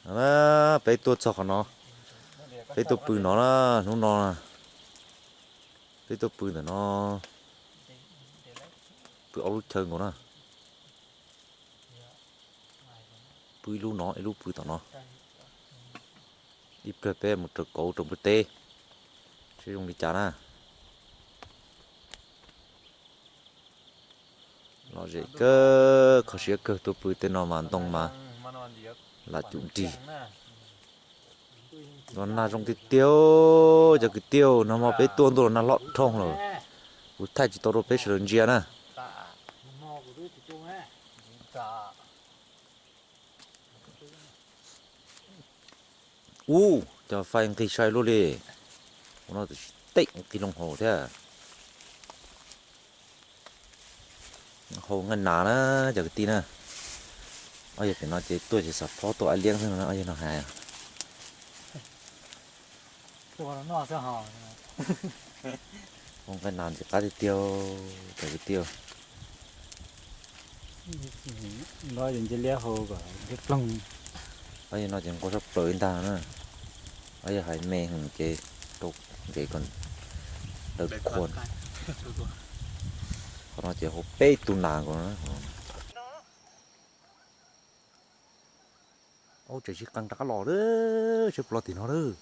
Na, peb tuaj txog qhov no, peb tuaj pw no na, hnub no peb tuaj pw ntawm no, pw ob lub chaw nkaus na. Pw ib lub no, ib lub pw tom no. Ib pliag peb mus raws kauv rau npua teb seb zoo li cas na. Lom zem kawg, kho siab kawg, tuaj pw tej no mas ntoo mas lam cum nrig. Los nag zoo tiag tiag, cov kwv tij, nag hmo peb tuaj ntuj los nag loj dhau lawm, kuv thaij tsis tau rau peb sawv daws ntsia na. Ub, cov fais nqig sai luaj li. Ua no tsis teem nqig loo haus thiab. Hau nqaij nas na, cov kwv tij na. Ob yawg pem no ces tuaj ces xav phob tuaj ai liab xwb no, ob yawg no hais. Hau nqaij nas ntxim qab tiag tiag, cov kwv tij. Ob yawg no ces nquag sab plaws ib ntag na. Ob yawg hais me heev ces rau ntsev kom daws qhua. Qhov no ces hau peb tug nas nkaus na. Ua tseem sib qee rov qab los lawm, seb puas los tim no lawm.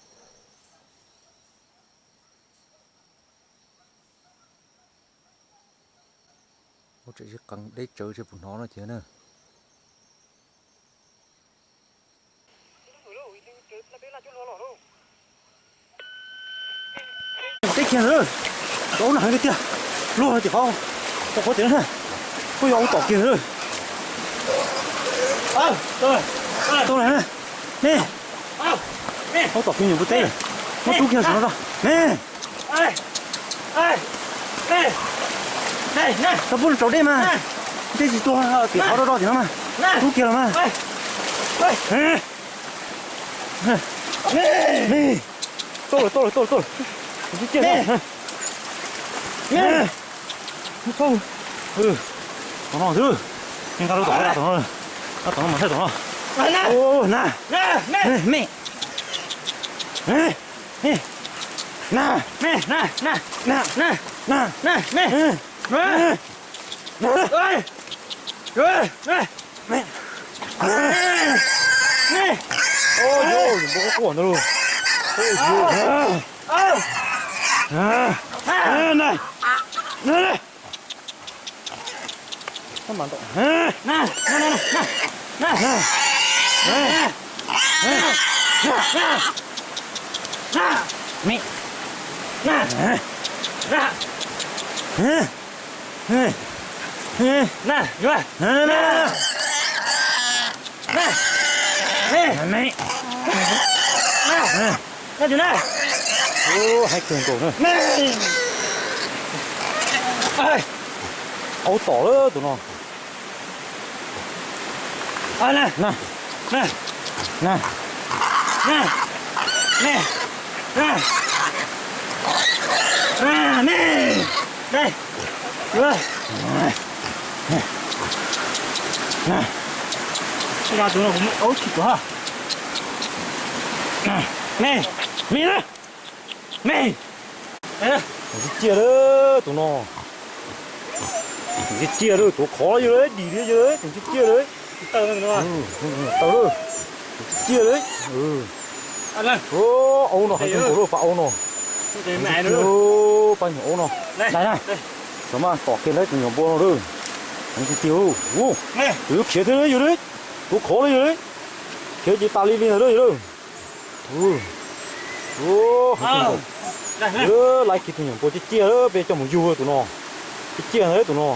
Ua tseem sib qee deb tsawv seb puas hnov no thiab na. Teb kiag ntawd, aub nag heev tiag tiag, luag tim qhov, qhov tias na, kuj yog aub tom kiag ntawd. Tau lawm na, me, aub tom kiag nyuam npua teb, muab rub kiag saum no tso, me. Tau pub rau dej mas, dej tsis tuag tim qhov do do tim no mas, rub kiag los mas. Me, tau lawm, tau lawm, tau lawm, tau lawm. Tib tiag, tau, tom no xwb, nqa rau tom qab tom no, tom no mas thaij tom no. Na, me, me, na, me, na, na, na, na, me. Haib kawg nkaus na. Aub tom lawm tus no. Na, na, me, na, me, me. Tus no kuv muab aub tsis tuag. Me, me na, me. Tseem ciaj ciaj lawm tus no. Tseem ciaj ciaj lawm, tuav khov yawg lawm, dim li yawg lawm, tseem ciaj ciaj lawm. Tau lawm, tseem ciaj ciaj lawm. Aub no heev kawg nkaus lawm, pab aub no. Pab nyuam aub no. Xav mas tom kiag lawm tus nyuam npua no lawm. Heev tiag tiag. Tus yuav khiav thiab yawg lawm, tuav khov lawm yawg lawm. Khiav ces tas li li ntawd lawm yawg lawm. Laiv kiag tus nyuam npua ciaj ciaj lawm, peb coj mus yug tus no. Ciaj ciaj ntawd tus no.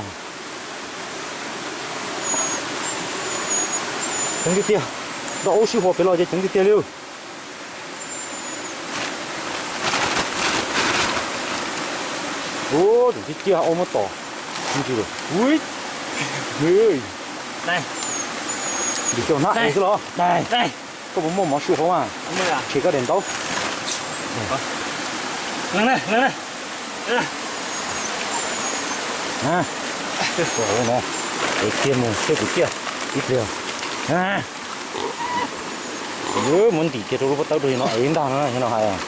Ceev tiag tiag. Nrog aub sib hua pem los ces ceev tiag tiag li. Ub, tseem ciaj ciaj aub muab tom. Ntsis lawm. Ui, ntsis cov hnab es xwb los? Koj puas muaj mov su hauv mas? Tshem koj daim ntaub. Hauv no, es kiag mus thiab kuv ciaj ib pliag. Muab ntim kiag rau lub pob tawb rau no ib ntag no, no hais.